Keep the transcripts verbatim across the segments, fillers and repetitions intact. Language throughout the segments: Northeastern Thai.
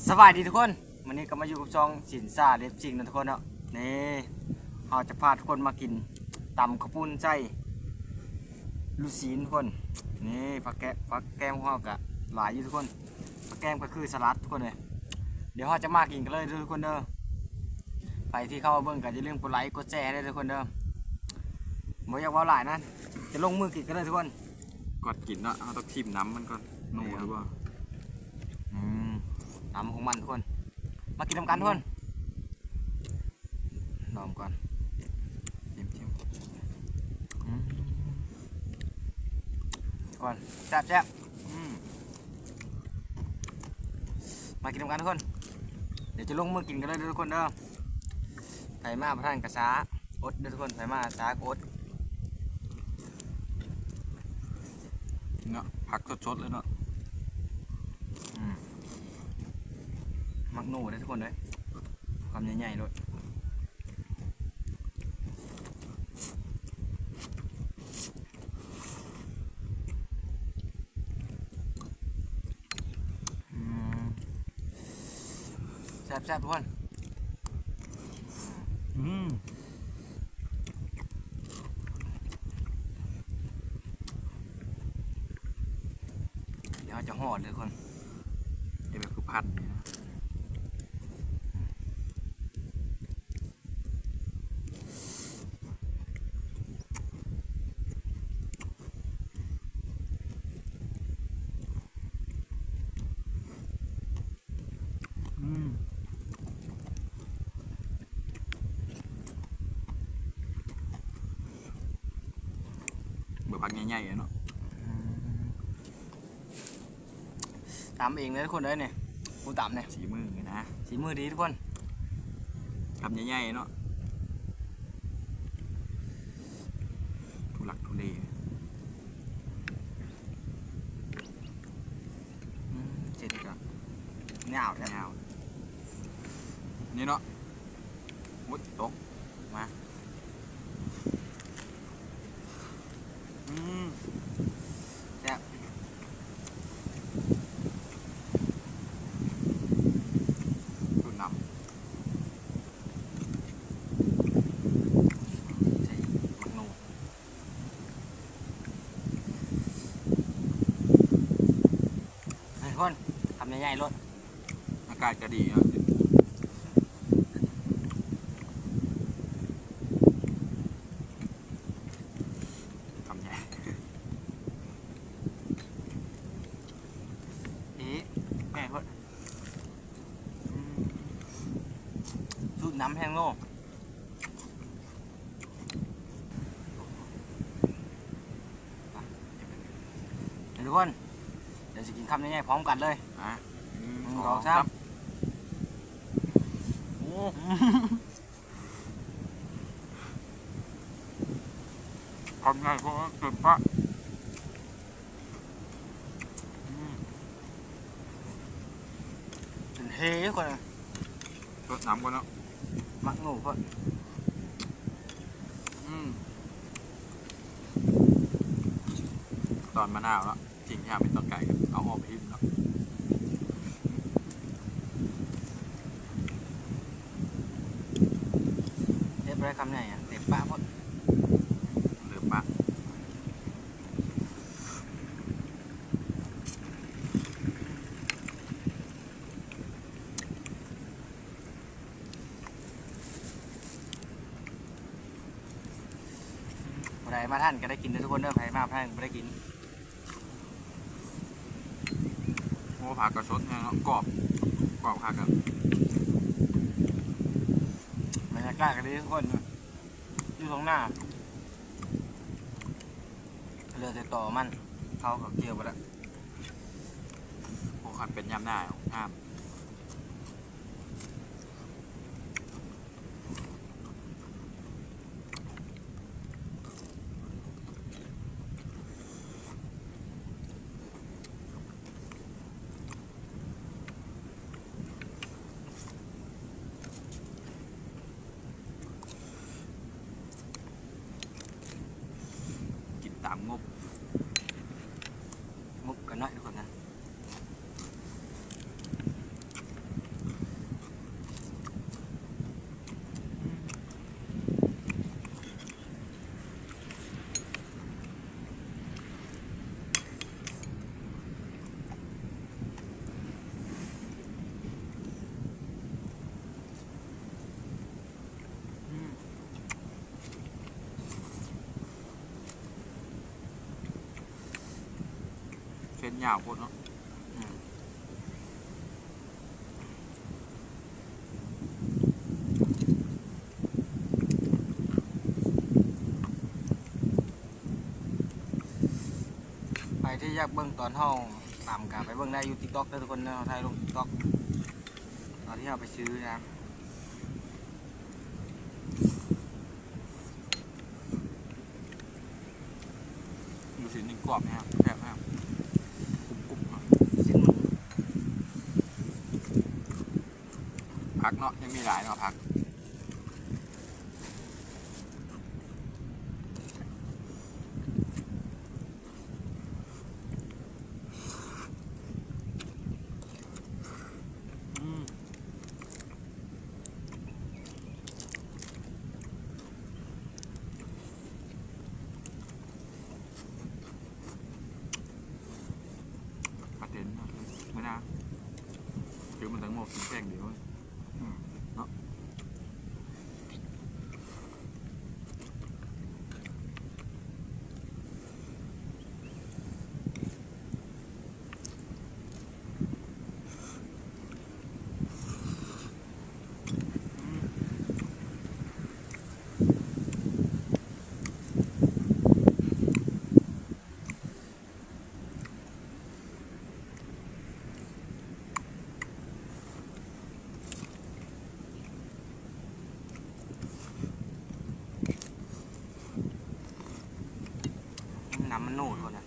สบายดีทุกคน วันนี้ก็มาอยู่กับช่องสินซ่าเล็บซิ่งนะทุกคนเนาะ นี่ เราจะพาทุกคนมากินตำข้าวปุ้นไส้ลูกชิ้นทุกคน นี่ผักแกะผักแกมของเราก็หลายอยู่ทุกคน ผักแกมก็คือสลัดทุกคนเลย เดี๋ยวเราจะมากินกันเลยทุกคนเด้อ ใครที่เข้ามาเบิ่งก็อย่าลืมกดไลค์กดแชร์ให้ด้วยทุกคนเด้อ บ่อยากเว้าหลายนะ จะลงมือกินกันเลยทุกคน ก่อนกินเนาะ เราต้องชิมน้ำมันก่อน หนูหรือว่า อืม น้ำของมันทุกคน มากินนำกันทุกคน ลองก่อน ชิมชิม อืม ก่อน แซ่บแซ่บ อืม มากินนำกันทุกคน เดี๋ยวจะลงมือกินกันเลยทุกคนเด้อ ใครมาประทานกระซา อดเด้อทุกคน ใครมาช้าก็อด เนาะ ผักสดๆเลยเนาะ อืม มักหนูเด้อทุกคนเด้อ คำใหญ่ๆโลด อืม แซ่บๆทุกคน อืม เดี๋ยวจะห่อเลยทุกคน เดี๋ยวแบบคือพันเนี่ยนะ อืม เบอร์พักใหญ่ๆอะเนาะ อืม ตำเองเลยทุกคนเลยเนี่ย กูตำเนี่ย สีมือนะ สีมือดีทุกคน คำใหญ่ๆเนาะ ทุลักทุเล อืม เจ็ดดีกว่า เงาแท้ เงา นี่เนาะ มุดตก มา อืม แซ่บ ดูดน้ำ ใส่หมากหนู ให้ทุกคน คำใหญ่ๆโลด อากาศก็ดีเนาะ คำใหญ่ เอ๊ะ แม่โพด อืม สูดน้ำแฮงโลด ทุกคน เดี๋ยวจะกินคำใหญ่ๆพร้อมกันเลย อ่ะ หนึ่ง หนึ่ง สอง สอง สาม สาม โอ้ คำใหญ่เพราะว่าเกินปะ อืม เป็นเฮก่อนนะ รดน้ำก่อนเนาะ หมากหนูก่อน อืม ตอนมะนาวแล้ว จริงๆเป็นต้นไก่ เอาออกไปทิ้งเนาะ เฮ็ดบ่ได้คำใหญ่อะ เต็มปากโพด เต็มปาก ผู้ใดมาทันก็ได้กินเด้อทุกคนเด้อ ไผมาบ่ทันก็บ่ได้กิน โอ้ ผักก็สดแฮงเนาะ กรอบ กรอบคักอะ บรรยากาศก็ดีทุกคน อยู่ตรงหน้า เหลือแต่ตอมัน เขาก็เกี่ยวไปแล้ว โอ้ คันเป็นยามหน้า งาม กินตามงบ งบก็น้อยทุกคนนะ เป็นยาวโพดเนาะ อืม ใครที่อยากเบิ่งตอนเฮาตำกะไปเบิ่งได้อยู่ TikTok เด้อทุกคนเนาะ ถ่ายลง TikTok ตอนที่เฮาไปซื้อนะ ดูสิ นี่กรอบแฮง แซ่บแฮง กรุบๆ เนาะ ผักเนาะ ยังมีหลายเนาะ ผัก อืม ปลาเต็นเนาะ มื้อหน้า ซื้อมาตั้งหม้อกินแกงเดียว อืม เนาะ น้ำมันโหนดก่อนนะ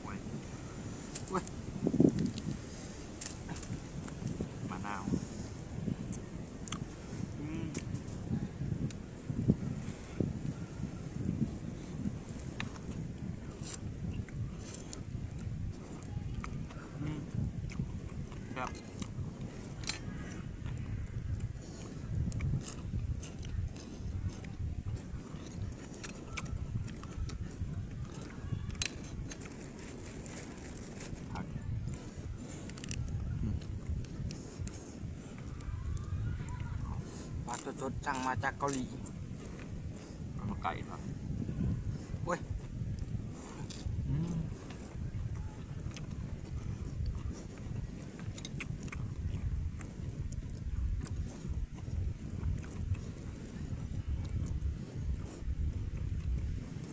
โอ้ย โอ้ย มะนาว อืม อืม ครับ ผัก อืม ปลาสดๆ สั่งมาจากเกาหลี เอามาไก่ครับ โอ้ย อืม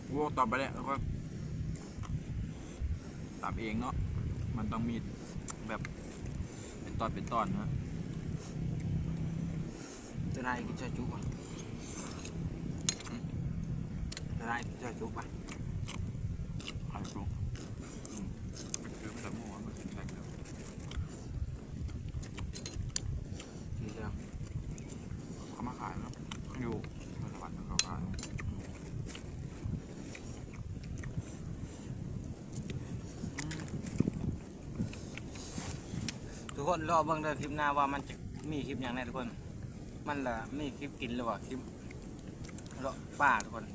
โอ้ ตำไปแล้ว แล้วก็ตำเองเนาะ มันต้องมีแบบเป็นตอนเป็นตอนนะ ตัวไหนกินซอยจุ๊ปะ อืม ตัวไหนกินซอยจุ๊ปะ ขายจุ๊ป อืม คือมันจะมั่ว มันกินแตงเดียว นี่จ้ะ เขามาขายเนาะ อยู่นครสวรรค์เขาขาย อืม ทุกคนรอเบิ่งเด้อ คลิปหน้าว่ามันจะมีคลิปหยังแน่ทุกคน มันละมีคลิปกินหรือว่าคลิปเลาะป่าทุกคน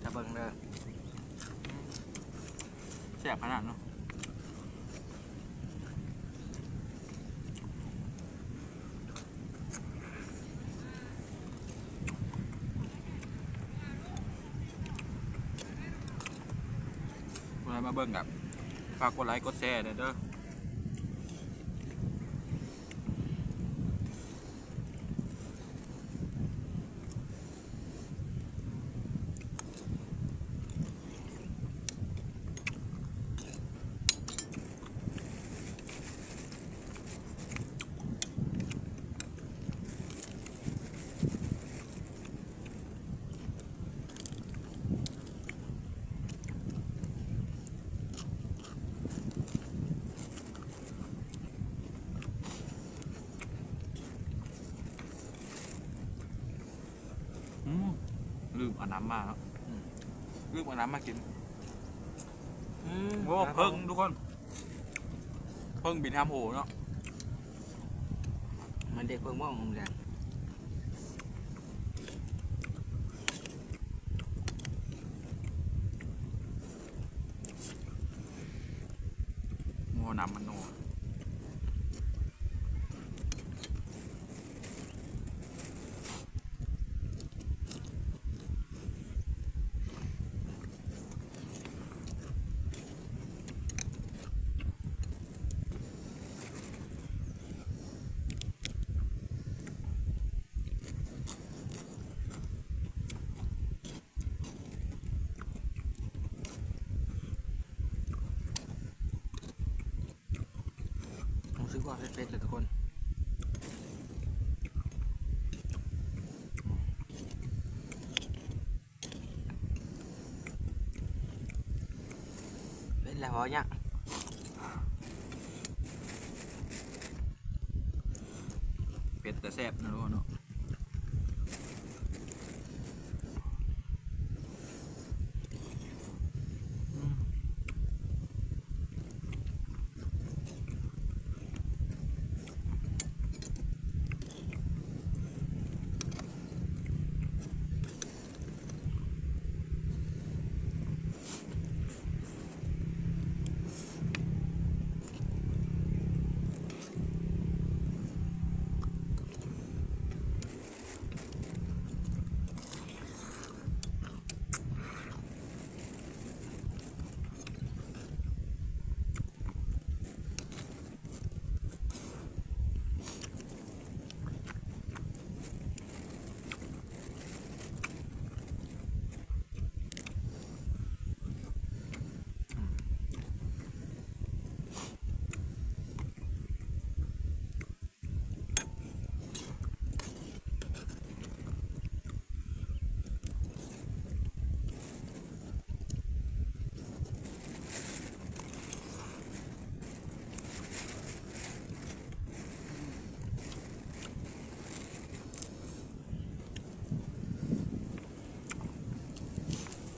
ถ้าเบิ่งเด้อ แซ่บขนาดเนาะ ผู้ใดมาเบิ่งกะฝากกดไลค์กดแชร์แหน่เด้อ อืม ลืมเอาน้ำมาเนาะ อืม ลืมเอาน้ำมากิน อืม โอ้ ครับผม เพิ่งทุกคน เพิ่งบินห้ามโหเนาะ มันเด็กเพิ่งมองมุมแดง ตามมันนัว รู้สึกว่าเผ็ดๆเลยทุกคน เผ็ดแล้วพอเนี่ย เผ็ดแต่แซ่บนะทุกคนเนาะ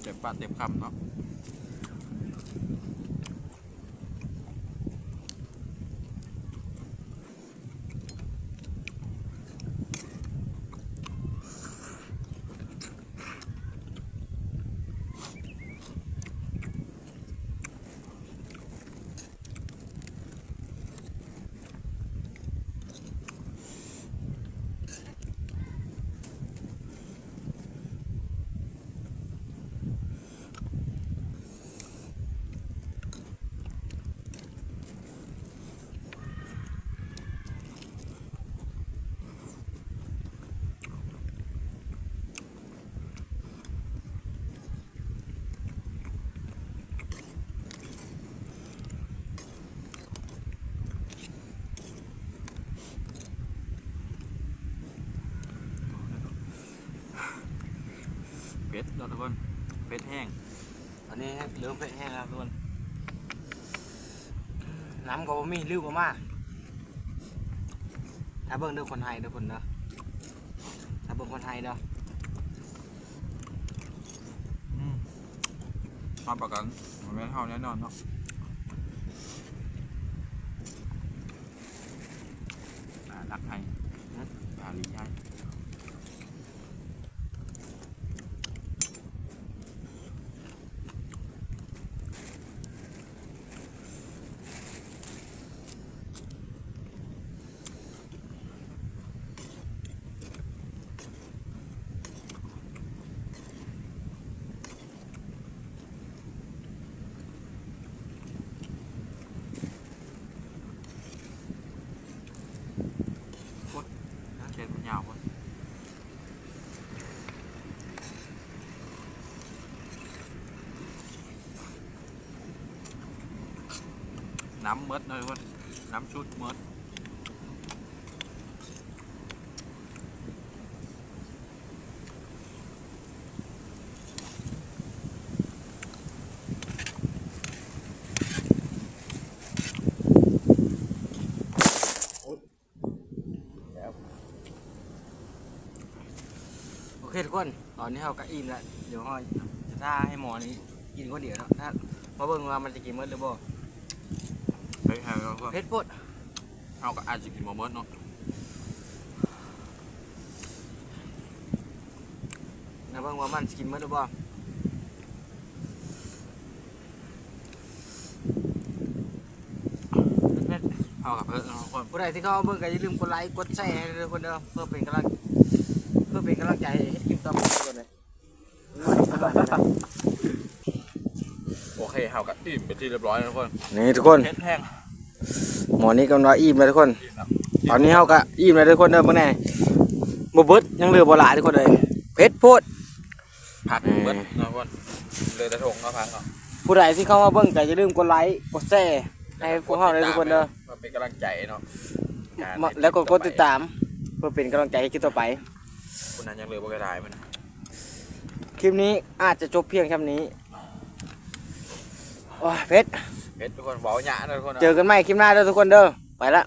เต็มปากเต็มคำเนาะ เผ็ดเนาะทุกคน เผ็ดแห้ง อันนี้เริ่มเผ็ดแห้งแล้วทุกคน น้ำก็บ่มี ลืมเอามา ถ้าเบิ่งเด้อคนไทยเด้อคนเด้อ ถ้าเบิ่งคนไทยเด้อ อืม รับประกัน มันไม่เท่าแน่นอนเนาะ อ่า รักไทย นะ อ่า ลีไทย พุด หาแขนมันยาวพุด น้ำเมิดเลยพุด น้ำชุดเมิด โอเคทุกคน ตอนนี้เราก็อิ่มแล้ว เดี๋ยวเราจะถ้าให้หมอนี้กินคนเดียวเนาะ ถ้ามาเบิ่งว่ามันจะกินเมิดหรือบ่ เฮ้ย ให้เราก็ เผ็ดโพด เราก็อาจจะกินบ่เมิดเนาะ นะเบิ่งว่ามันสิกินเมิดหรือบ่ เข้ากับเพิ่มทุกคน ผู้ใดที่เข้ามาเบิ่งก็อย่าลืมกดไลค์กดแชร์ให้ด้วยทุกคนเด้อ เพื่อเป็นกำลัง เพื่อเป็นกำลังใจให้เฮ็ดคลิปต่อไปทุกคนเลย โอเคเฮาก็อิ่มไปที่เรียบร้อยแล้วทุกคน นี่ทุกคน เฮ็ดแห้ง หมอนี้กำลังอิ่มแล้วทุกคน อิ่มแล้ว ตอนนี้เฮาก็อิ่มแล้วทุกคนเด้อเบิ่งแหน่บ่เบิดยังเหลือบ่หลายทุกคนเลยเผ็ดโพด ผักเบิดนะทุกคนเลยแต่ถงมาพังเนาะ ผู้ใดที่เข้ามาเบิ่งก็อย่าลืมกดไลค์กดแชร์ให้พวกเฮาเลยทุกคนเด้อ มาเป็นกำลังใจเนาะ มาแล้วก็กดติดตาม เพื่อเป็นกำลังใจให้คลิปต่อไป คนนั้นยังเหลือบ่กระดายมัน คลิปนี้อาจจะจบเพียงแค่นี้โอ้ยเผ็ด เฮ็ดทุกคนเว้าหยานะทุกคนนะ เจอกันใหม่คลิปหน้าเด้อทุกคนเด้อไปละ